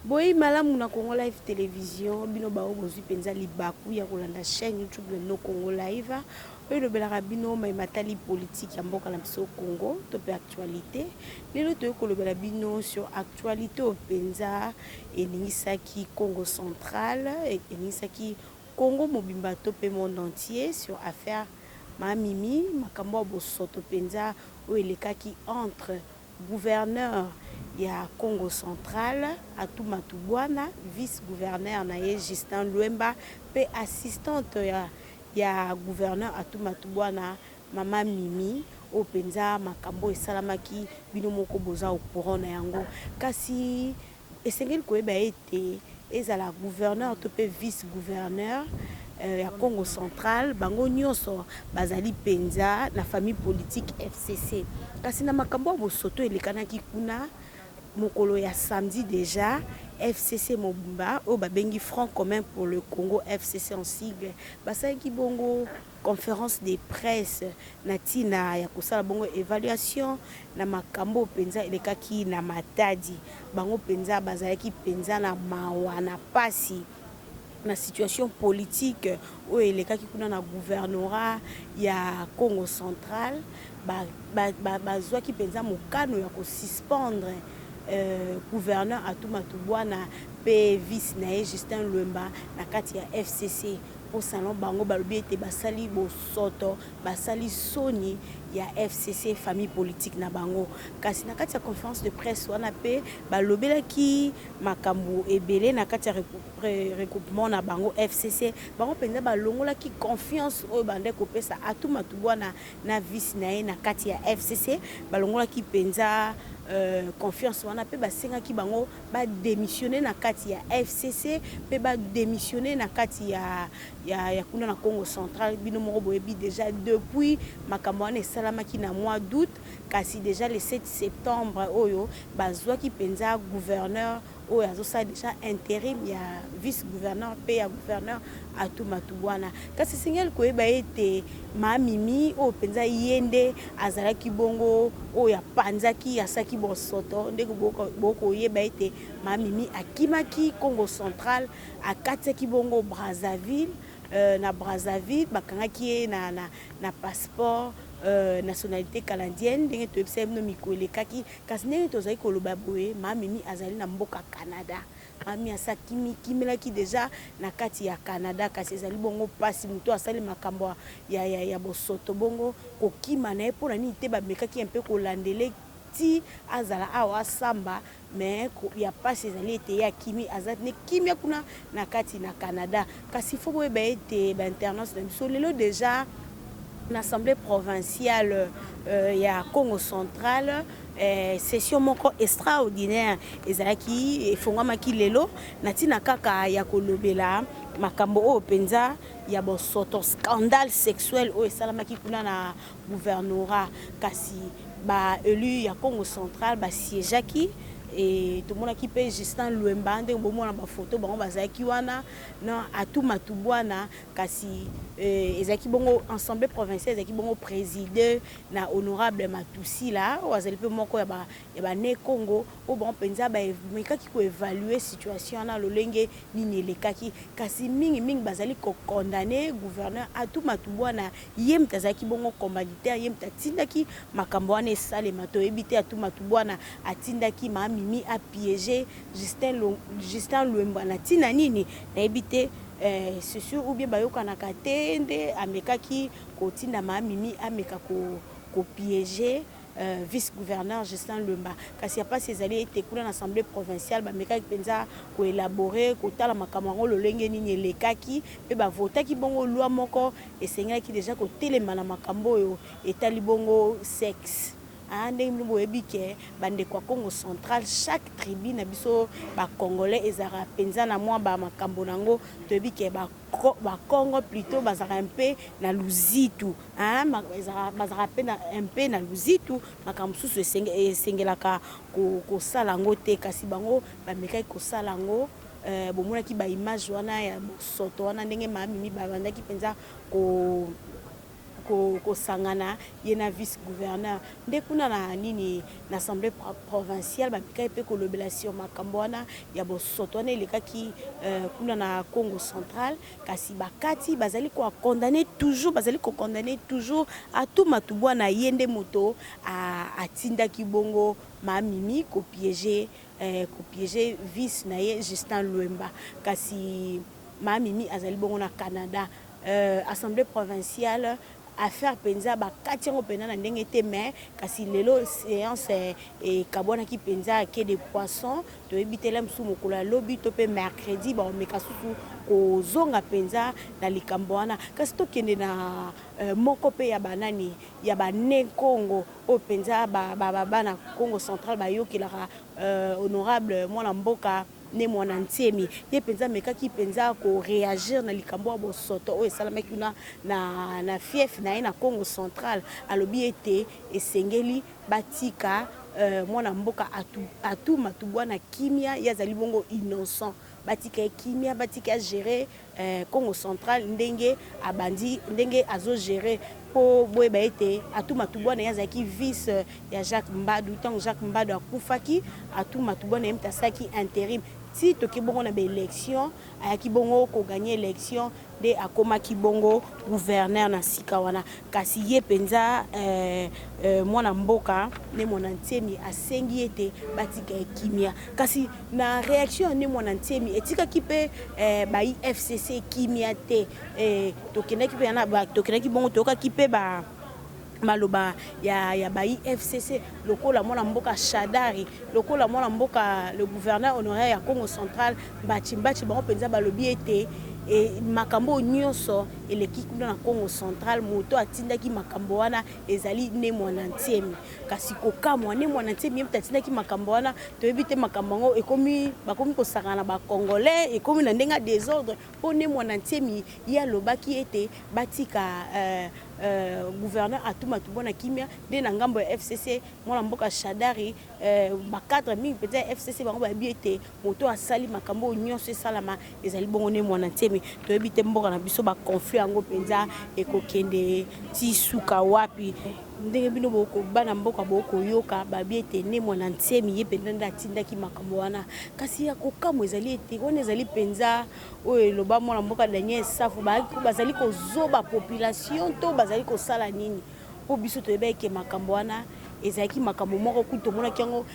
Boyeyi malamu na Congo Live Television, bino baoyo bozwi mpenza libaku ya kolanda chaîne YouTube na bino Congo Live oyo elobelaka bino maye matali politique ya mboka na biso Congo to mpe actualité. Lelo toyei kolobela bino sur actualité oyo mpenza eningisaki Congo central, eningisaki Congo mobimba to mpe monde entier sur affaire Ma Mimi, makambo ya bosoto mpenza oyo elekaki entre Gouverneur ya Kongo central, Atou Matubuana, vice-gouverneur na ye Justin Luemba mpe assistante ya ya gouverneur Atou Matubuana, mama Mimi, oyo mpenza makambo oyo esalamaki bino moko boza au courant na yango. Kasi esengeli koyeba ete ezala gouverneur to mpe vice-gouverneur ya Kongo central, bango nionso bazali mpenza na famille politique FCC. Kasi na makambo ya bosoto elekanaki kuna mokolo ya samedi dejà, FCC mobimba oyo babengi Front commun pour le Congo, FCC en sigle, basalaki bongo conference de presse na ntina ya kosala bongo evaluation na makambo oyo mpenza elekaki na Matadi. Bango mpenza bazalaki mpenza na mawa na mpasi na situation politique oyo elekaki kuna na gouvernorat ya Kongo central. Bazwaki mpenza mokano ya ko suspendre gouverneur Atou Matubuana mpe vice na ye Justin Luemba na kati ya FCC. Mpo selon bango balobi ete basali bosoto, basali soni ya FCC, famille politique na bango. Kasi na kati ya conference de presse wana mpe balobelaki makambo ebele na kati ya regroupement na bango FCC. Bango mpenza balongolaki confiance oyo bandaki kopesa Atou Matubuana na vice na ye na kati ya FCC. Balongolaki mpenza confiance wana mpe basengaki bango ba demissionner na kati ya FCC mpe ba demissionner na kati ya, ya, ya kuna na Kongo central. Bino moko boyebi dejà depuis makambo wana esalamaki na mois d'août, kasi dejà le 7 septembre oyo bazwaki mpenza gouverneur oyo azosala dejà interim ya vice gouverneur mpe ya gouverneur Atou Matubuana. Kasi esengeli koyeba ete Ma Mimi oyo mpenza ye nde azalaki bongo oyo apanzaki, asalaki bosoto, ndenge bokoyeba ete Ma Mimi akimaki Kongo central, akatisaki bongo Brazzaville, na Brazzaville bakangaki ye na, na, na passeport nationalite canadienne, ndenge toyebisaki bino mikolo elekaki. Kasi ndenge tozali koloba boye, Ma Mimi azali na mboka Canada. Mami asi akimi kimelaki dejà na kati ya Canada kasi ezali bongo pasi mutu asali makambo ya, ya, ya bosoto bongo kokima na ye pona nini te bamekaki un peu kolandele ti azala awa asamba mais ya pasi ezali ete ye akimi aza ne kimia kuna na kati na Canada kasi faut boyeba ete ba internautes na biso lelo dejà na assemblee provinciale ya Kongo central Session moko extraordinaire ezalaki efongwamaki lelo na ntina kaka ya kolobela makambo oyo mpenza ya bosoto, scandale sexuel oyo esalamaki kuna na gouvernorat. Kasi ba elus ya Kongo central ba siejaki et tomonaki mpe Justin Luemba ndenge bomona ba photos bango bazalaki wana na Atou Matubuana. Kasi ezalaki bongo Assemblee provinciale ezalaki bongo preside na honorable Matusila oyo azali mpe moko ya ba ya ba ne Kongo oyo bango mpenza bamekaki ko evaluer situation wana lolenge nini elekaki, kasi mingi mingi bazali ko condamner gouverneur Atou Matubuana, ye moto azalaki bongo commanditaire, ye moto atindaki makambo wana esalema. Toyebi te Atou Matubuana atindaki ma Mimi a pieger Justin Justin Luemba na ntina nini, nayebi te. C'est sur ou bien bayokanaka te nde amekaki kotinda ma Mimi ameka ko ko pieger vice gouverneur Justin Luemba. Kasi ya pasi ezali ete kuna na assemblee provinciale bamekaki penza ko elaborer, kotala makambo yango lolenge nini elekaki pe ba votaki bongo loi moko esengelaki dejà kotelema na makambo oyo etali bongo sexe. Ah ndenge bino boyebi ke ba ndeko ya Kongo central chaque tribu na biso ba congolais ezalaka penza na mwa ba makambo na yango, toyebi ke ba ba kongo plutot bazalaka un peu na luzitu hein, bazalaka pe na un peu na luzitu, makambo mosusu esengelaka kosala yango te kasi bango bamekaki kosala yango. Bomonaki ba image wana ya bosoto wana ndenge ma Mimi babandaki penza ko ko Kosangana ye na vice gouverneur nde kuna na nini na assemblée provinciale, bamekaki mpe kolobela sur makambo wana ya bosoto wana elekaki kuna na Congo Central. Kasi bakati bazali kocondamner toujours, bazali kocondamner toujours Atou Matubuana. Ye nde moto atindaki bongo Mamimi kopiéger vice na ye Justin Lwemba. Kasi Mamimi azali bongo na Canada. Assemblée provinciale, affaire mpenza bakati yango mpenza na ndenge te, mais kasi lelo séance ekabwanaki mpenza queue de poisson. Toyebi te mosusu mokolo ya lobi to mpe mercredi baomeka susu kozonga mpenza na likambo wana. Kasi tokende na moko mpe ya banani ya bane Congo oyo mpenza bana Congo Central bayokelaka, honorable mwana mboka Ne Mwana Ntiemi. Ye mpenza amekaki mpenza koréagir na likambo ya bosoto oyo esalamaki kuna na fief na ye na Congo Central. Alobi ete esengeli batika mwana mboka Atou Matubuana kimia. Ye azali bongo innocent, batika ye kimia, batika gérer Congo Central ndenge abandi, ndenge azogérer. Mpo boyeba ete Atou Matubuana, ye azalaki vice ya Jacques Mbadu. Ntango Jacques Mbadu akufaki, Atou Matubuana ye moto asalaki intérim ti toki bongo na baélection. Ayaki bongo kogagner élection nde akomaki bongo gouverneur na sika wana. Kasi ye mpenza mwana mboka Ne Mwana Ntiemi asengi ete batika ye kimia. Kasi na réaction ya Ne Mwana Ntiemi etikaki mpe ba FCC kimia te. Tokendaki mpe, tokendaki bongo, toyokaki mpe ba maloba ya ba FCC, lokola mwana mboka Shadari, lokola mwana mboka le gouverneur honoraire ya Congo Central Mbachi Mbachi. Bango mpenza balobi ete makambo oyo nyonso eleki kuna na Congo Central, moto atindaki makambo wana ezali Ne Mwana Ntiemi. Kasi kokamwa, Ne Mwana Ntiemi ye moto atindaki makambo wana. Toyebi te, makambo yango ekomi, bakomi kosakana na bacongolais, ekomi na ndenge ya désordre. Mpo Ne Mwana Ntiemi ye alobaki ete batika gouverneur Atou Matubuana kimia. Nde na ngambo ya FCC, mwana mboka Shadari, bacadre mingi mpenza ya FCC, bango bayebi ete moto asali makambo oyo nyonso esalama ezali bongo Ne Mwana Ntiemi. Toyebi te, mboka na biso, baconflit yango mpenza ekokende ti suka wapi? Ndenge bino bana mboka bokoyoka, babi ete Ne Mwana Ntiemi ye mpenza nde atindaki makambo wana. Kasi ya kokamwa ezali ete wana ezali mpenza oyo eloba mwana mboka Daniel Safu, bazali kozoba population to bazali kosala nini? Mpo biso toyeba eke makambo wana ezalaki makambo moko kutu tomonaki yango,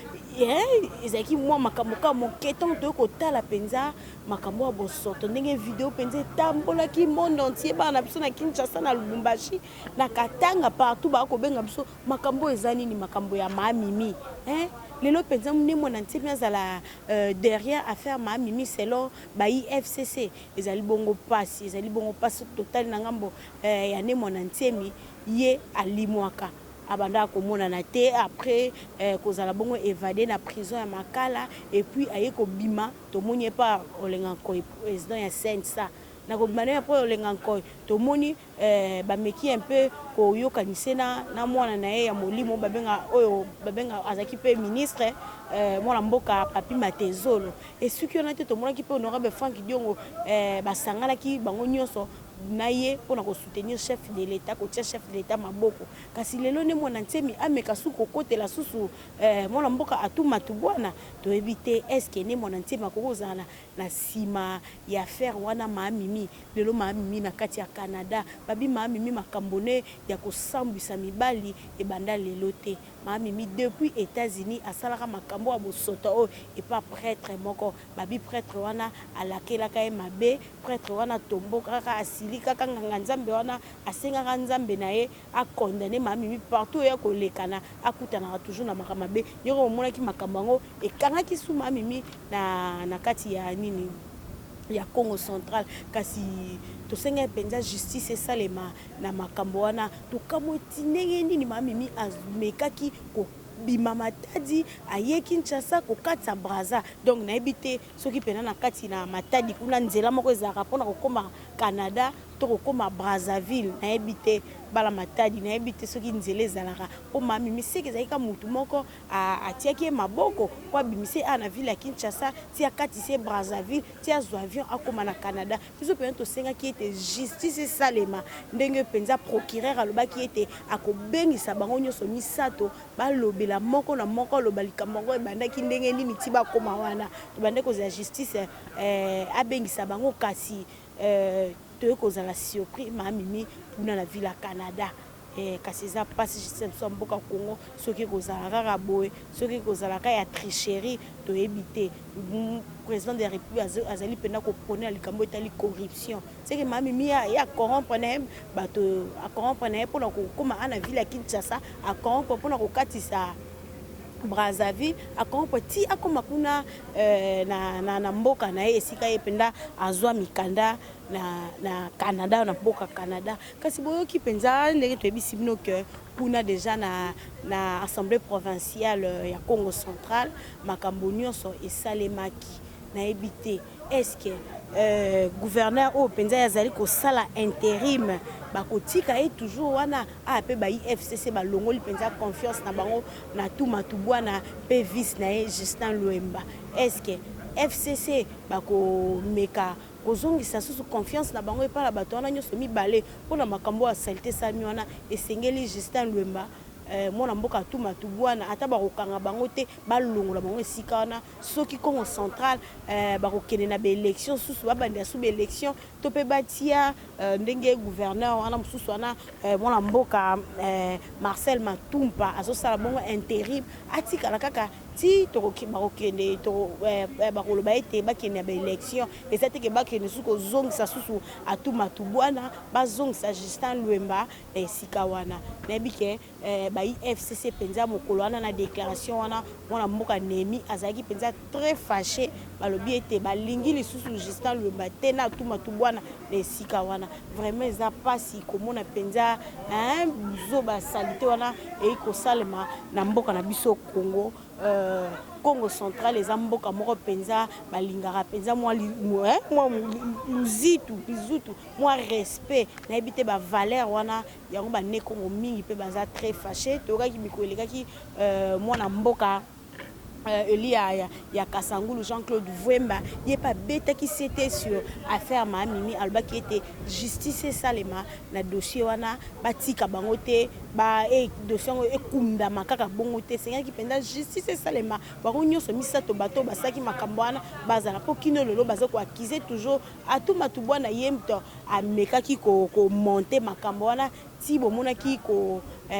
ezalaki mwa makambo kaka moke. Ntango toyei kotala mpenza makambo ya bosoto, ndenge video mpenza etambolaki monde entier, bana na biso na Kinshasa, na Lubumbashi, na Katanga, partout baa kobenga biso makambo oyo eza nini, makambo ya Mamimi. Lelo mpenza Ne Mwana Ntiemi azala derrière affaire Mamimi selon ba FCC, ezali bongo mpasi, ezali bongo mpasi. Totali na ngambo ya Ne Mwana Ntiemi, ye alimwaka, abandaka komonana te après kozala bongo évadé na prison ya Makala. Et puis aye kobima, tomoni ye pa Olenga Nkoy, président ya CNSA. Na kobima na ye mpo Olenga Nkoy, tomoni bameki un peu koyokanise na mwana na ye ya molimo babenga, oyo babenga azalaki mpe ministre, mwana mboka Papi Matezolo. Esuki wana te, tomonaki mpe honorable Frank Diongo, basanganaki bango nyonso na ye mpona kosoutenir chef de l'État, kotia chef de l'État maboko. Kasi lelo nde Mwana Ntiemi ameka su kokotela susu mwana mboka Atou Matubuana. Toyebi te, est-ce Ne Mwana Ntiemi akoki kozala na nsima ya affaire wana Maamimi? Lelo Maamimi na kati ya Canada, babi Maamimi makambo ne ya kosambwisa mibali ebanda lelo te. Maamimi depuis États-Unis asalaka makambo ya bosoto oyo epa prêtre moko. Babi prêtre wana alakelaka ye mabe, prêtre wana tombokaka, asilikaka. Nganga nzambe wana asengaka nzambe na ye acondamner Maamimi. Partout oyo akolekana, akutanaka toujours na makambo mabe. Nyoko omonaki makambo yango ekangaki su Maamimi na kati ya nini, ya Congo Central. Kasi tosengaki mpenza justice esalema na makambo wana. Tokamwa eti ndenge nini Mamimi amekaki kobima Matadi, aye Kinshasa kokatisa Braza. Donc nayebi te soki mpena na kati na Matadi kuna nzela moko ezalaka mpona kokóma Canada. Tokokoma Brazzaville, nayebi te, bala Matadi, nayebi te soki nzela ezalaka mpo Mamimi seke ezalaki ka mutu moko atiaki ye maboko mpo abimise awa na ville ya Kinshasa ti akatisi ye Brazzaville ti azwa avion akóma na Canada. Biso mpenza tosengaki ete justice esalema ndenge mpenza procureur alobaki ete akobengisa bango nyonso misato, balobela moko na moko, aloba likambo yango ebandaki ndenge nini ti bakóma wana. Tobandaki kozala justice abengisa bango, kasi toye kozala surpris, Mamimi kuna na ville ya Canada. Kasi eza mpasi, justice na biso ya mboka Congo, soki ekozala kaka boye, soki ekozala kaka ya tricherie, toyebi te. Président de la République azali mpenza koprôner na likambo etali corruption, seke Mamimi ye acorrompre na ye bato, acorrompre na ye mpona kokóma a na ville ya Kinshasa, acorrompre mpona kokatisa Brazzaville, acorrompre ti akóma kuna na mboka na ye, esika ye mpenza azwa mikanda na Canada, na mboka Canada. Kasi boyoki mpenza ndenge toyebisi bino ke kuna déjà na assemblée provinciale ya Congo Central, makambo nyonso esalemaki. Nayebi te, est-ce gouverneur oyo mpenza azali kosala intérim, bakotika ye toujours wana? Aya mpe ba FCC balongoli mpenza confiance na bango na Atou Matubuana mpe vice na ye Justin Luemba. Est-ce FCC bakomeka kozongisa susu confiance na bango epai na bato wana nyonso mibale mpona makambo oyo asalite esalami wana? Esengeli Justin Luemba, mwana mboka Atou Matubuana, ata bakokanga bango te, balongola bango esika wana. Soki Congo Central bakokende na baélection susu, babandela su baélection to mpe batia ndenge gouverneur wana mosusu wana, mwana mboka Marcel Matumpa, azosala bongo intérim, atikala kaka ti bakokende, bakoloba ete bakende ya baélection. Eza teke bakende susu kozongisa susu Atou Matubuana, bazongisa Justin Luemba na esika wana. Nayebi ke ba FCC mpenza, mokolo wana na déclaration wana, mwana mboka Nemi azalaki mpenza très fâché. Balobi ete balingi lisusu Justin Luemba te na Atou Matubuana na esika wana. Vraiment eza mpasi komona mpenza zoba saleté wana eyi kosalema na mboka na biso Congo. Congo Central eza mboka moko mpenza balingaka mpenza mwa luzitu lizutu, mwa respect, nayebi te, bavaleur wana yango. Bane Congo mingi mpe baza très fâché. Toyokaki mikolo elekaki, mwana mboka eli ya Kasangulu, Jean-Claude Vwemba, ye mpe abetaki sete sur affaire Mamimi. Alobaki ete justice esalema na dossier wana, batika bango te, dossier yango ekundama kaka bongo te. Esengaki mpenza justice esalema, bango nyonso misato, bato basalaki makambo wana bazala, mpo kino lelo baza koaccuser toujours Atou Matubuana. Ye moto amekaki komonter makambo wana ti bomonaki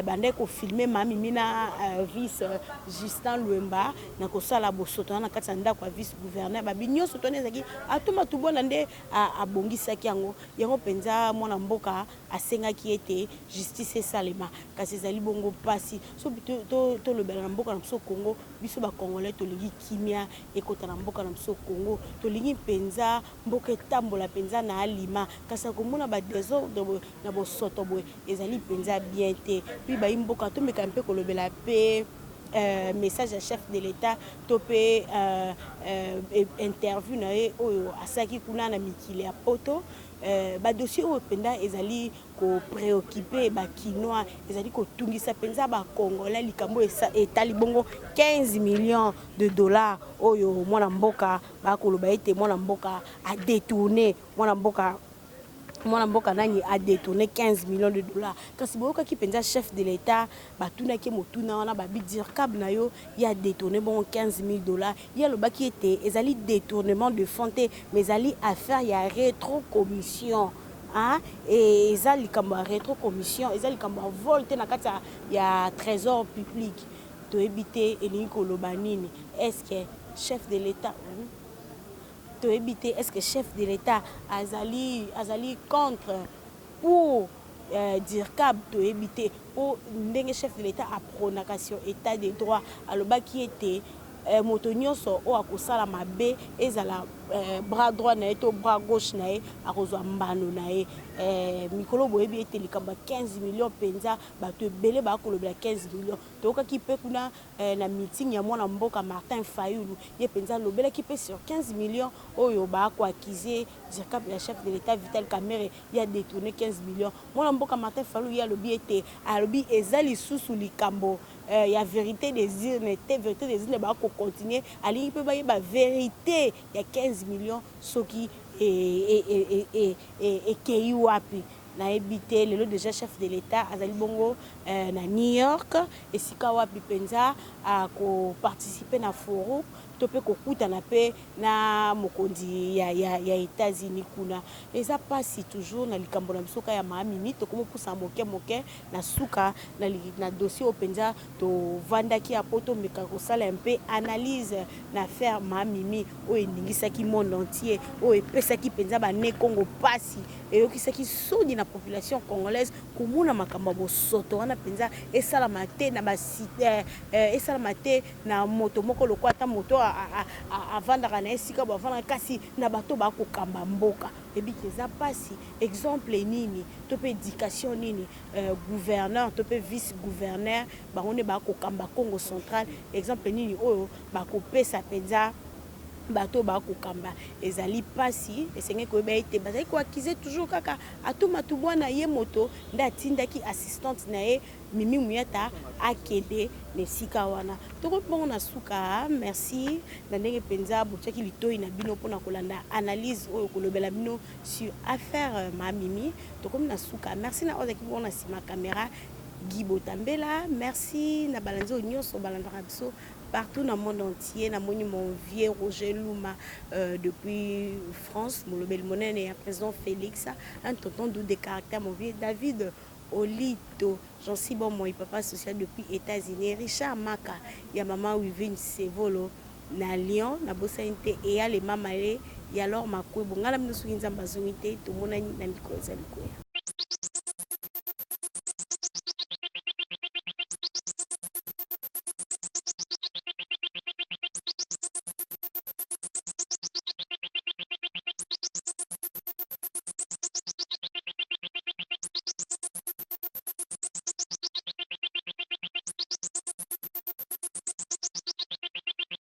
bandaki kofilmer Mamimi na vice Justin Luemba na kosala bosoto wana na kati ya ndako ya vice gouverneur. Babi nyonso to wana ezalaki Atou Matubuana nde abongisaki yango. Yango mpenza mwana mboka asengaki ete justice esalema. Kasi ezali bongo mpasi so tolobela na mboka na biso Congo. Biso bacongolais tolingi kimia ekota na mboka na biso Congo, tolingi mpenza mboka etambola mpenza na alima. Kasi akomona badésordre na bosoto boye ezali mpenza bien te. Mpe bayi mboka, tomeka mpe kolobela mpe message ya chef de l'État to mpe interview na ye oyo asalaki kuna na mikili ya Poto. Badossier oyo mpenza ezali kopréoccuper bakinois, ezali kotungisa mpenza bacongolais, likambo etali bongo 15 millions de dollars oyo mwana mboka bakoloba ete mwana mboka adétourné, mwana mboka nani adétourné 15 millions de dollars. Kasi boyokaki mpenza chef de l'État, batunaki motuna wana, babi dircab na yo ye adétourné bongo 15 000 dollars. Ye alobaki ete ezali détournement de fonds te, mais ezali affaire ya rétrocommission. Eza likambo ya rétrocommission, eza likambo ya vol te na kati ya trésor public. Toyebi te elingi koloba nini. Est ce que chef de l'État, toyebi te, est ce que chef de l'État azali contre pour dircab? Toyebi te, mpo ndenge chef de l'État aprônaka sur état de droit, alobaki ete Moto nyonso oyo akosala mabe, ezala bras droit na ye to bras gauche na ye, akozwa mbano na ye. Mikolo boyebi ete likambo ya 15 millions mpenza, bato ebele bakolobela 15 millions. Toyokaki mpe kuna na meeting ya mwana mboka Martin Fayulu, ye mpenza alobelaki mpe sur 15 millions oyo bakoaccuser dircab ya chef de l'État Vital Kamerhe ya détourné 15 millions. Mwana mboka Martin Fayulu, ye alobi ete, alobi eza lisusu likambo ya vérité des urnes te. Vérité des urnes bakocontinuer, alingi mpe bayeba vérité ya 15 millions soki ekei wapi, nayebi te. Lelo déjà chef de l'État azali bongo na New York, esika wapi mpenza akoparticiper na forum to mpe kokutana mpe na mokonzi ya États-Unis kuna. Eza mpasi toujours na likambo na biso ka ya Mamimi. Tokomopusa moke moke na suka na dossier oyo mpenza tovandaki ya po tomeka kosala mpe analyse na affaire Mamimi oyo eningisaki monde entier, oyo epesaki mpenza bane Kongo mpasi, eyokisaki soni na population congolaise komona makambo ya bosoto wana mpenza esalama te na esalama te na moto moko lokola ata moto avandaka na esika bavandaka, kasi na bato bakokamba mboka. Ebiki eza mpasi. Exemple nini to mpe éducation nini gouverneur to mpe vice gouverneur, bango nde bakokamba Congo Central, exemple nini oyo bakopesa mpenza bato bakokamba? Ezali mpasi. Esengeli koyeba ete bazali koaccuser toujours kaka Atou Matubuana, ye moto nde atindaki assistante na ye Mimi Muyata akende na esika wana. Tokomi bongo na suka. Merci na ndenge mpenza botiaki litoi na bino mpona kolanda analyse oyo kolobela bino sur affaire Mamimi. Tokomi na suka. Merci na oyo azalaki bongo na nsima caméra, Guy Botambela. Merci na balandi oyo nyonso balandaka biso partout dans le monde entier. Namoni mon vieux Roger Luma depuis France, molobeli monene ya président Félix, un tonton doux de caractère, mon vieux David Olito Jansi Bomoi, papa social depuis États-Unis, Richard Maka ya mama Wivine Sevolo na Lyon. Nabosani te eyale mamale ya lor makwebo. Ngai na bino, soki Nzambe azongi te, tomonani na mikolo ezali koya.